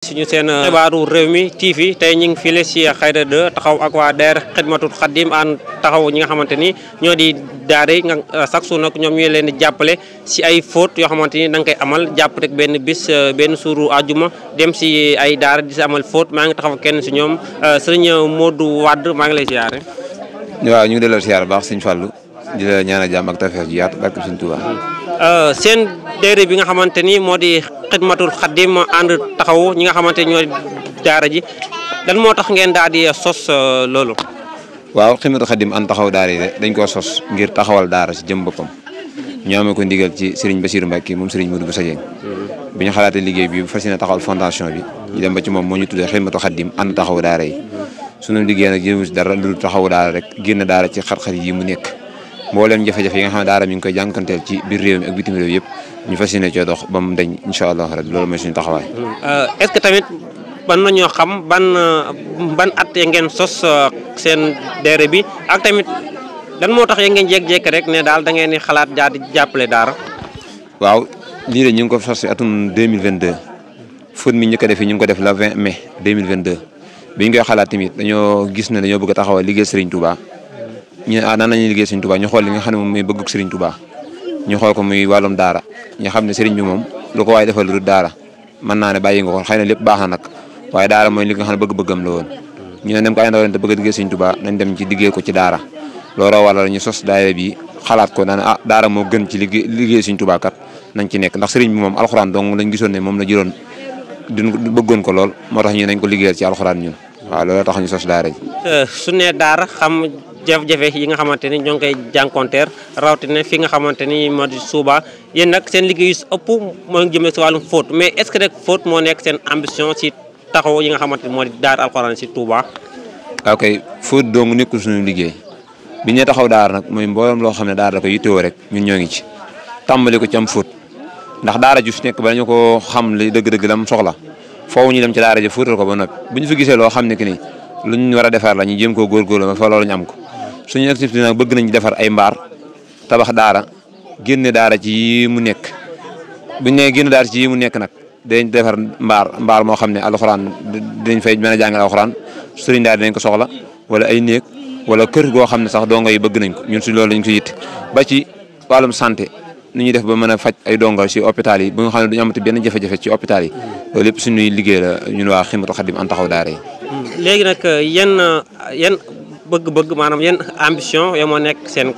suñu seen xibaaru Rewmi TV tey ñu ngi file si Xayra 2 taxaw ak waa daayira Xidmatul Xadim an taxaw ñi nga xamante ni ñoo di daara yi nga chaque jour nag ñoom ñooy leen di jàppale si ay fóot yoo xamante ni da nga koy amal jàpp rek benn bis benn suuru àjjuma dem si ay daara di si amal fóot maa ngi taxaw kenn si ñoom sëriñ Modou Wade maa ngi lay siyaare. waaw ñu ngi delloo siyaar baax sëñ Fallou di la ñaanal jàmm ak tawfeex ji yaatu barke sëñ Tuubaa. seen daayira bi nga xamante ni moo di Xidmatul Xadim ànd taxaw ñi nga xamante ni ñoo daara ji lan moo tax ngeen daal di sos loolu. waaw Xidmatul Xadim ànd taxaw daara yi dañ koo sos ngir taxawal daara si jëm boppam ñu amee ko ndigal ci Serigne Bassirou Mbacké moom Serigne Modou Bousso Dieng bi ñu xalaatee liggéey bi fas yéene taxawal fondation bi ñu dem ba ci moom moo ñu tuddee Xidmatul Xadim ànd taxaw daara yi sunu liggéey nag jëmu si dara lu taxaw daara rek génn daara ci xat-xat yi mu nekk mbooleem jafe-jafe yi nga xam ne daara mi ngi koy jànkanteel ci biir réew mi ak bitim réew yëpp ñu fas yéene coo dox ba mu dañ incha allah rabbi loolu mooy suñu taxawaay. est-ce que tamit ban nañoo xam ban at ngeen sos seen daara bi ak tamit lan moo tax ngeen jékki-jékki rek ne daal da ngeen di xalaat jaar di jàppale daara. waaw lii de ñu ngi ko sos si atum 2022 fóot mi ñu ko defee ñu ngi ko def le 20 mai 2022 bi ñu koy xalaat tamit dañoo gis ne dañoo bëgg a taxawal liggéey Serigne Touba. ñu ne nan lañuy liggéey Serigne Touba ñu xool li nga xam ne moom muy bëggug Serigne Touba ñu xool ko muy wàllum daara ñu xam ne Serigne bi moom lu ko waaye defal lu dul daara mën naa ne bàyyi nga ko xëy na lépp baax na nag waaye daara mooy li nga xam ne bëgg-bëggam la woon ñu ne dem ko ay ndaw leen te bëgg a liggéey Serigne Touba nañ dem ci liggéey ko ci daara looloo waral ñu sos daayira bi xalaat ko naan daara moo gën ci liggéey Serigne Touba kat nañ ci nekk ndax Serigne bi moom alxuraan dong lañ gisoon ne moom la jëloon duñ bëggoon ko lool moo tax ñu nañ ko liggéeyal ci alxuraan ñun waaw looloo tax ñu sos daara ji su ne daara xam jafe-jafe yi nga xamante ni ñoo ngi koy jànkonteer rawatina fi nga xamante ni moo di Touba yéen nag seen liggéey yu ëpp moo ngi jëmee si wàllum fóot mais est-ce que rek fóot moo nekk seen ambition si taxaw yi nga xamante ni moo di daara alxuraan si Touba. ok fóot dong nekkul suñu liggéey bi ñu taxaw daara nag mooy mboolem loo xam ne daara da ko yittewoo rek ñun ñoo ngi ci tàmbali ko ci am fóot ndax daara ju su nekk ba ñu ko xam li dëgg-dëgg lam soxla foofu ñu dem ci daara ji fóotal ko ba noppi bu ñu fi gisee loo xam ne que ni luñ war a defar la ñu jéem koo góorgóorlu ba fa loolu ñu am ko suñu activité nag bëgg nañ defar ay mbaar tabax daara génne daara ci yi mu nekk buñ ne génne daara ci yi mu nekk nag dañ defar mbaar moo xam ne alxuraan dinañ fay mën a jàngal alxuraan sëriñ daara dinañ ko soxla wala ay néeg wala kër goo xam ne sax dongo yi bëgg nañ ko ñun si loolu lañ ko yitte ba ci wàllum santé nu ñuy def ba mën a faj ay dongo si hôpital yi ba nga xam ne duñu amati benn jafe-jafe ci hôpital yi loolu yëpp suñuy liggéey la ñun waa Xidmatul Xadim an taxaw daara yi léegi nag yan bëgg-bëgg maanaam yan ambition yoo moo nekk seen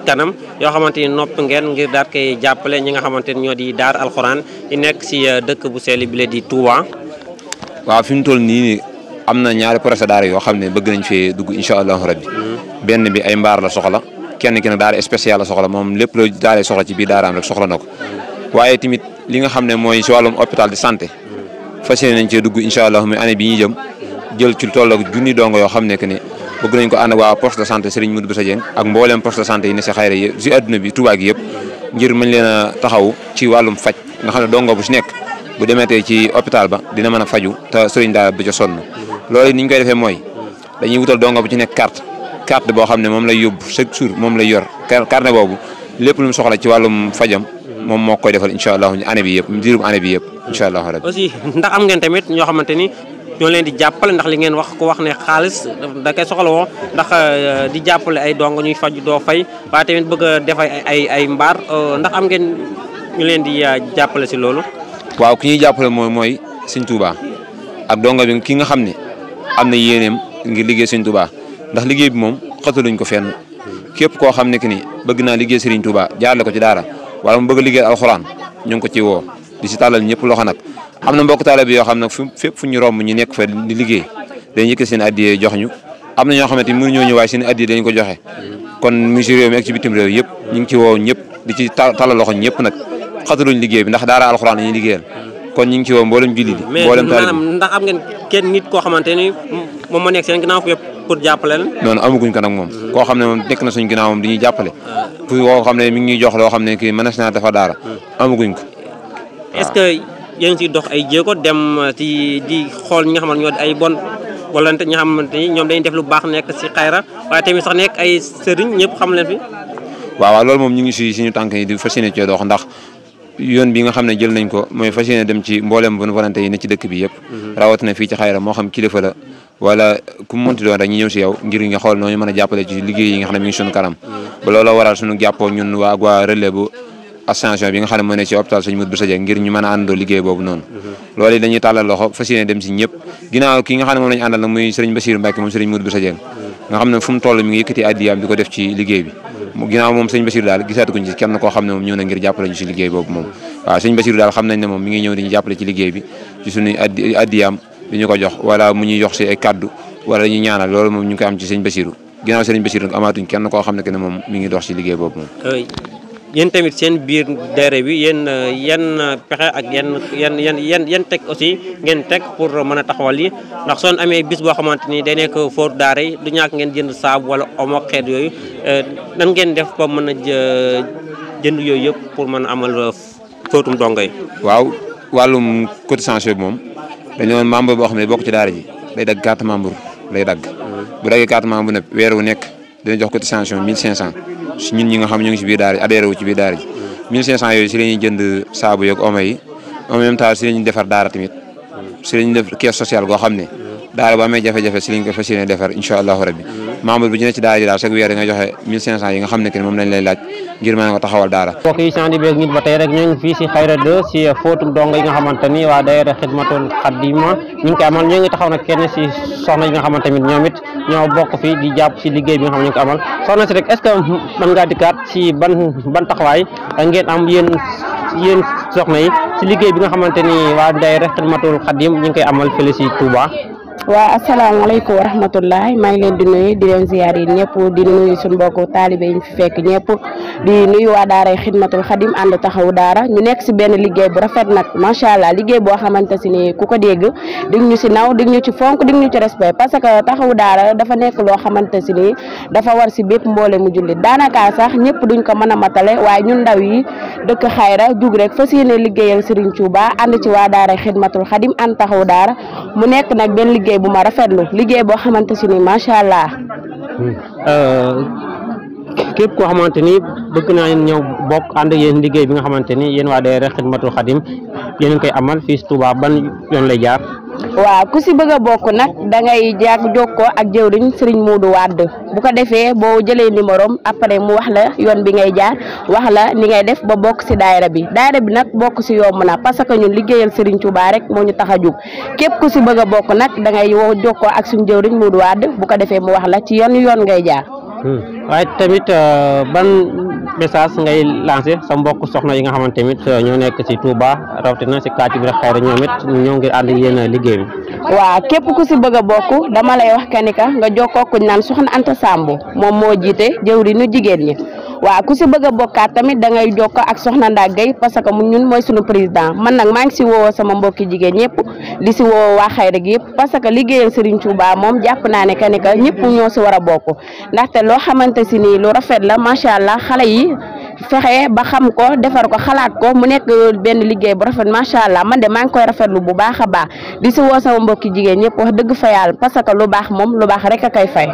kanam yoo xamante ni nopp ngeen ngir daal koy jàppale ñi nga xamante ni ñoo di daara alxuraan yi nekk si dëkk bu sell bi la di Touba. waaw fi mu toll nii am na ñaari projet daara yoo xam ne bëgg nañ fee dugg incha allahu rabbi benn bi ay mbaar la soxla kenn ki nag daara spécial la soxla moom lépp loo daara soxla ci biir daaraam rek soxla na ko waaye tamit li nga xam ne mooy si wàllum hôpital de santé fas yéene nañ cee dugg incha allah muy année bi ñuy jëm jël ci toll ak junni dongo yoo xam ne que ni bëgg nañ ko ànd waa poste de santé Serigne Modou Bousso Dieng ak mbooleem poste de santé yi ne si Xayra yi si adduna bi Touba gi yëpp ngir mën leen a taxaw ci wàllum faj nga xam ne dongo bu si nekk bu demeetee ci hôpital ba dina mën a faju te Serigne daal bu ca sonn loolu ni ñu koy defee mooy dañuy wutal dongo bu ci nekk carte boo xam ne moom lay yóbbu chaque jour moom lay yor carte boobu lépp lu mu soxla ci wàllum fajam moom moo koy defal incha allah année bi yëpp diirum année bi yëpp incha allah rabbi aussi ndax am ngeen tamit ñoo xamante ni ñoo leen di jàppale ndax li ngeen wax ko wax ne xaalis da koy soxla woo ndax di jàppale ay dong ñuy faju doo fay waaye tamit bëgg a def ay mbaar ndax am ngeen ñu leen di jàppale si loolu. waaw ki ñuy jàppale mooy Sëñ Touba ak donga bi ki nga xam ne am na yéeneem ngir liggéey Sëñ Touba ndax liggéey bi moom xataluñ ko fenn képp koo xam ne que ni bëgg naa liggéey Serigne Touba jaarale ko ci daara wala mu bëgg a liggéey alxuraan ñu ngi ko ci woo di si tàllal ñëpp loxo nag am na mbokk taalibe bi yoo xam ne fépp fu ñu romb ñu nekk fa di liggéey dañuy yëkkat seen addiye jox ñu am na ñoo xamante ni mënuñoo ñëw waaye seen addiye dañu ko joxe kon mu si réew mi ak ci bitim réew yëpp ñu ngi ci woo ñëpp di ci tàllal loxo ñëpp nag xataluñ liggéey bi ndax daara alxuraan la ñuy liggéeyal kon ñu ngi ci woo mboolem julli di mboolem taalibe maanaam ndax am ngeen kenn nit koo xamante ni moom ma nekk seen ginnaaw yëpp pour jàppale leen noonu amaguñ ko nag moom koo xam ne moom nekk na suñ ginnaaw moom di ñuy jàppale pour koo xam ne mi ngi ñuy jox loo xam ne kii mënees naa dafa daara amaguñ ko est-ce que yéen si dox ay jéego dem ci di xool ñi nga xamante ñoo di ay bon wala ñi nga xamante ni ñoom dañuy def lu baax nekk si Xayra waaye tamit sax nekk ay sëriñ ñëpp xam leen fi waaw loolu moom ñu ngi si suñu tànk yi di fas yéene cee dox ndax yoon bi nga xam ne jël nañ ko mooy fas yéene dem ci mboolem bonne volonté yi ne ci dëkk bi yëpp rawatina fii ci Xayra moo xam kilifa la wala ku mu mënti doon rek ñu ñëw si yow ngir nga xool noonu mën a jàppale ci liggéey yi nga xam ne mi ngi suñu kanam ba looloo waral suñu jàppoo ñun waa relais bu association bi nga xam ne moo ne ci hôpital Sëñ Modou Bousso Dieng ngir ñu mën a àndoo liggéey boobu noonu loolu dañuy tàllal loxo fas yéene dem si ñëpp ginnaaw ki nga xam ne moom lañu àndal nag muy Serigne Bassirou Mbacke moom Serigne Modou Bousso Dieng nga xam ne fu mu toll mi ngi yëkkati addiyaam di ko def ci liggéey bi ginnaaw moom Serigne Bassirou daal gisaatuguñ ci kenn koo xam ne moom ñëw na ngir jàppale ñu si liggéey boobu moom waaw Serigne Bassirou daal xam nañ ne moom mi ngi ñëw di ñu jàppale ci liggéey bi ci suñu addiyaam di ñu ko jox wala mu ñuy jox si ay kaddu wala ñu ñaanal loolu moom ñu ngi koy am ci Serigne Bassirou ginnaaw Serigne Bassirou nag amaatuñ kenn koo xam ne que ne moom mi ngi dox si liggéey boobu moom yéen tamit seen biir daayira bi yéen yan pexe ak yan teg aussi ngeen teg pour mën a taxawal yi ndax soo amee bis boo xamante ni day nekk fóot daara yi du ñàkk ngeen jënd saabu wala omo xeet yooyu nan ngeen def ba mën a jënd yooyu yëpp pour mën a amal fóotum dongo yi. waaw wàllum cotisation bi moom dañoo membre boo xam ne bokk ci daara ji day dagg carte membre lay dagg bu daggee carte membre nag weer wu nekk dina jox cotisation 1500. si ñun ñi nga xam ñu ngi si biir daara ji adhéré wu ci biir daara ji 1500 yooyu si la ñuy jënd saabu yeeg omo yi en même temps si la ñuy defar daara tamit si la ñuy def caisse sociale goo xam ne daara bu amee jafe-jafe si lañ ko fas yéene defar incha allahu rabbi membre bu ñu ne ci daara ji daal chaque weer da nga joxe 1500 yi nga xam ne que moom lañ lay laaj ngir mën a ko taxawal daara. mbokk yi sandi beeg nit ba tey rek ñoo ngi fii si Xayra 2 si fóotum dongo yi nga xamante ni waa daayira Xidmatul Xadim ñu ngi koy amal ñoo ngi taxaw nag kenn si soxna yi nga xamante ni ñoom it ñoo bokk fii di jàpp si liggéey bi nga xam ne ñu ngi ko amal soxna si rek est ce que mën ngaa dikkaat si ban taxawaay ngeen am yéen soxna yi si liggéey bi nga xamante ni waa daayira Xidmatul Xadim ñu ngi koy amal fële si Touba. waaw asalaamaaleykum wa rahmatulah maa ngi leen di nuyu di leen ziyaar yi ñëpp di nuyu suñu mbokku taalibe yi ñu fi fekk ñëpp di nuyu waa daaray Xidmatul Xadim ànd taxawu daara ñu nekk si benn liggéey bu rafet nag macha allah liggéey boo xamante si ni ku ko dégg dig ñu si naw dig ñu ci fonk dig ñu ci respect parce que taxawu daara dafa nekk loo xamante si ni dafa war si bépp mboole mu jullit daanaka sax ñëpp duñ ko mën a matale waaye ñun ndaw yi dëkk Xayra jug rek fas yéene liggéeyal Serigne Touba ànd ci waa daaray Xidmatul Xadim ànd taxawu daara mu nekk nag benn liggéey bu ma rafetlu liggéey boo xamante si ni macha allah. képp koo xamante ni bëgg naa ñëw bokk ànd yéen liggéey bi nga xamante ni yéen waa daayira Xidmatul Xadim yéen koy amal fii si Touba ban yoon lay jaar. waaw ku si bëgg a bokk nag da ngay jokkoo ak jëwriñ Serigne Modou Wade bu ko defee boo jëlee numéro am après mu wax la yoon bi ngay jaar wax la ni ngay def ba bokk si daayira bi nag bokk si yomb na parce que ñun liggéeyal Serigne Touba rek moo ñu tax a jóg képp ku si bëgg a bokk nag da ngay jokkoo ak suñu jëwriñ Modou Wade bu ko defee mu wax la ci yoon ngay jaar. waaye tamit ban message ngay lancé sa mbokk soxna yi nga xamante tamit ñoo nekk ci Touba rawatina ci quartier bi rek Xayra ñoom it ñoo ngi ànd yéen liggéey bi. waaw képp ku si bëgg a bokk dama lay wax que ni ka nga jokkoo ku ñu naan soxna Anta Samb moom moo jiite jëwriñu jigéen ñi. waaw ku si bëgg a bokkaat tamit da ngay jokkoo ak soxna Ndagay parce que ñun mooy suñu président man nag maa ngi si woo sama mbokki jigéen ñëpp di si woo waa Xayra gi yëpp parce que liggéeyal Serigne Touba moom jàpp naa ne que ni ka ñëpp ñoo si war a bokk ndaxte loo xamante si ni lu rafet la macha allah xale yi fexe ba xam ko defar ko xalaat ko mu nekk benn liggéey bu rafet macha allah man de maa ngi koy rafetlu bu baax a baax di si woo sama mbokki jigéen ñëpp wax dëgg fa yàlla parce que lu baax moom lu baax rek a koy fay.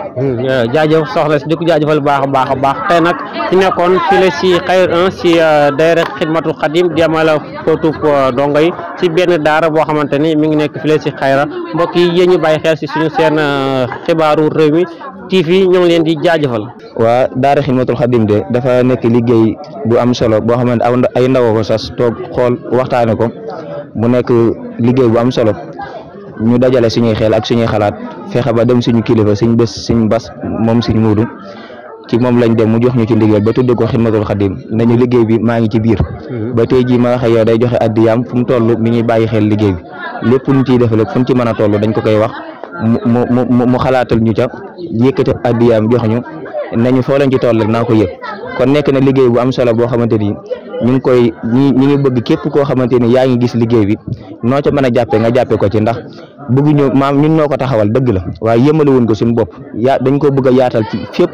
jaajëf soxna si di ko jaajëfal bu baax a baax tey nag ci nekkoon fii la si Xayra 1 si daayira Xidmatul Xadim di amal fóotub dongo yi si benn daara boo xamante ni mi ngi nekk fii la si Xayra mbokk yi yéen ñu bàyyi xel si suñu seen xibaaru réew mi TV ñoo ngi leen di jaajëfal. waa daara Xidmatul Xadim de dafa nekk liggéey bu am solo boo xamante ay ndaw ko sas toog xool waxtaane ko mu nekk liggéey bu am solo ñu dajale suñuy xel ak suñuy xalaat fexe ba dem suñu kilifa suñ bas moom suñu muudu ci moom lañ dem mu jox ñu ci ndigal ba tudd ko Xidmatul Xadim nañu liggéey bi maa ngi ci biir ba tey jii ma waxe yow day joxe addiyaam fu mu toll mi ngi bàyyi xel liggéey bi lépp luñ ciy defal fu mu ci mën a toll dañ ko koy wax mu xalaatal ñu ca yëkkati addiyaam jox ñu nañu foo lañ ci toll rek naa ko yëg kon nekk na liggéey bu am solo boo xamante ni ñu ngi koy ñi ngi bëgg képp koo xamante ni yaa ngi gis liggéey bi noo ca mën a jàppee nga jàppee ko ci ndax bëgguñu maam ñun ñoo ko taxawal dëgg la waaye yëmale wuñ ko suñu bopp dañ ko bëgg a yaatal ci fépp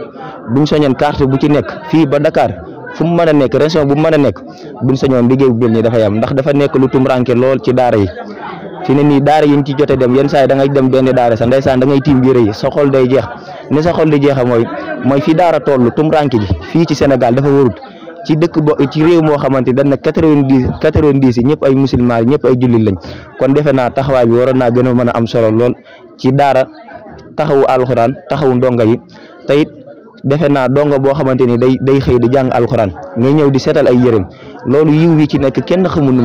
buñ soñoon carte bu ci nekk fii ba Dakar fu mu mën a nekk région bu mu mën a nekk buñ soñoon liggéey bu mel nii dafa yam ndax dafa nekk lu tumranke lool ci daara yi fi ne nii daara yi ñu ci jote dem yenn saa yi da ngay dem benn daara sax ndeysaan da ngay tiim yére yi sa xol day jeex ni sa xol di jeexa mooy fii daara toll tumranke ji fii ci Sénégal dafa warut ci dëkk ci réew moo xamante dañ ne 90 yi ñëpp ay musulman yi ñëpp ay jullit lañ kon defe naa taxawaay bi waroon naa gën a mën a am solo lool ci daara taxawu alxuraan taxawu ndonga yi te it defe naa donga boo xamante ni day xëy di jàng alxuraan ngay ñëw di seetal ay yërëm loolu yiw wi ci nekk kenn xamul nu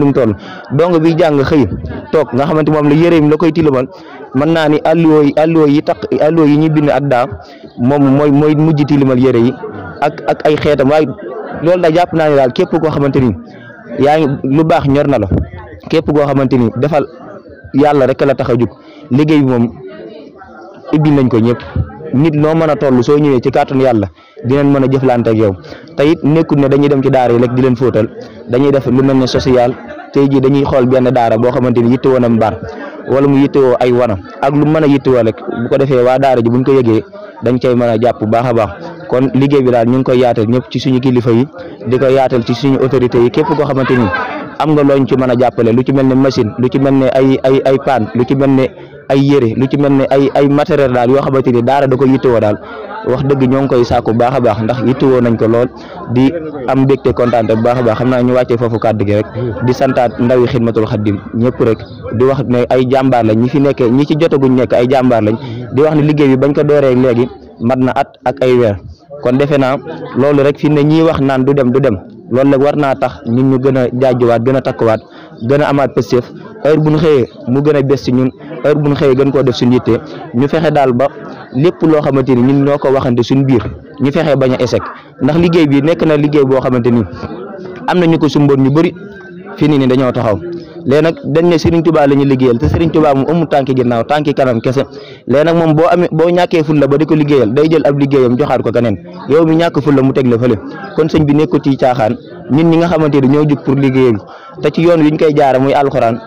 mu toll donga bi jàng xëy toog nga xamante moom la yërëm la koy tilimal mën naa ni alluwa yi ñuy bind adda moom mooy mujj tilimal yëre yi ak ay xeetam waaye loolu da jàpp naa ni daal képp koo xamante ni yaa ngi lu baax ñor na la képp koo xamante ni defal yàlla rek la tax a jug liggéey bi moom ubbi nañ ko ñëpp nit noo mën a toll soo ñëwee ci kàttanu yàlla dinañ mën a jëflante ak yow te it nekkul ne dañuy dem ci daara yi rek di leen fóotal dañuy def lu mel ne social tey jii dañuy xool benn daara boo xamante ni yittewoo na mbaar wala mu yittewoo ay wana ak lu mën a yittewoo rek bu ko defee waa daara ji buñ ko yëgee dañ cay mën a jàpp bu baax a baax kon liggéey bi daal ñu ngi koy yaatal ñëpp ci suñu kilifa yi di ko yaatal ci suñu autorités yi képp koo xamante ni am nga looñ ci mën a jàppale lu ci mel ne machine lu ci mel ne ay paan lu ci mel ne ay yére lu ci mel ne ay matériel daal yoo xamante ni daara da ko yittewoo daal wax dëgg ñoo ngi koy sàkku bu baax a baax ndax yittewoo nañ ko lool di am mbégte kontaan bu baax a baax xam naa ñu wàccee foofu kàddu gi rek di santaat ndawi xidmatul xaddim ñëpp rek di wax ne ay jàmbaar lañ ñi fi nekkee ñi ci jotaguñ nekk ay jàmbaar lañ di wax ne liggéey bi bañ ko dooree léegi mat na at ak ay weer kon defe naa loolu rek fi ne ñii wax naan du dem loolu nag war naa tax ñun ñu gën a jaajuwaat gën a takkuwaat gën a amaat pësteef heure bu ñu xëyee mu gën a bés ci ñun heure bu ñu xëyee gën koo def suñu yitte ñu fexe daal ba lépp loo xamante ni ñun ñoo ko waxante suñu biir ñu fexe bañ a échec ndax liggéey bi nekk na liggéey boo xamante ni am na ñu ko sumboon ñu bëri fii nii dañoo taxaw léegi nag dañ ne Serigne Touba la ñu liggéeyal te Serigne Touba moom amul tànki ginnaaw tànki kanam kese léegi nag moom boo ñàkkee fulla ba di ko liggéeyal day jël ab liggéeyam joxaat ko keneen yow mi ñàkk fulla mu teg la fële kon sëñ bi nekkul ci caaxaan ñun ñi nga xamante ni ñoo jug pour liggéeyal te ci yoon wi ñu koy jaara muy alxuraan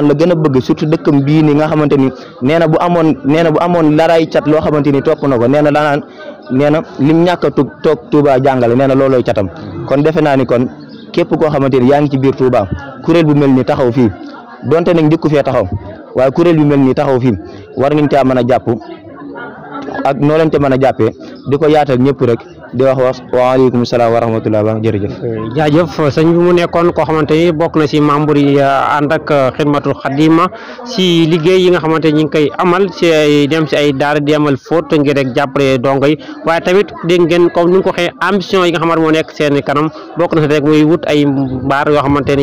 la gën a bëgg surtout dëkkam bii ni nga xamante ni nee na bu amoon laraay cat loo xamante ni topp na ko nee na lim ñàkk a toog Touba jàngale nee na loolooy catam kon defe naa ni kon képp koo xamante ni yaa ngi ci biir Touba kuréel bu mel ni taxaw fii donte nag njëkku fee taxaw waaye kuréel bu mel ni taxaw fii war ngeen caa mën a jàpp ak noo leen ca mën a jàppee di ko yaatal ñëpp rek di wax waaleykum salaam wa rahmatulah ba jërëjëf. jaajëf sëñ bi mu nekkoon koo xamante ni bokk na si membre yi ànd ak xidmatul xadima si liggéey yi nga xamante ni ñu ngi koy amal si ay dem si ay daara di amal fóot ngir rek jàppale dongo yi waaye tamit dégg ngeen comme ni nga ko waxee ambition yi nga xamante moo nekk seen kanam bokk na si rek muy wut ay mbaar yoo xamante ni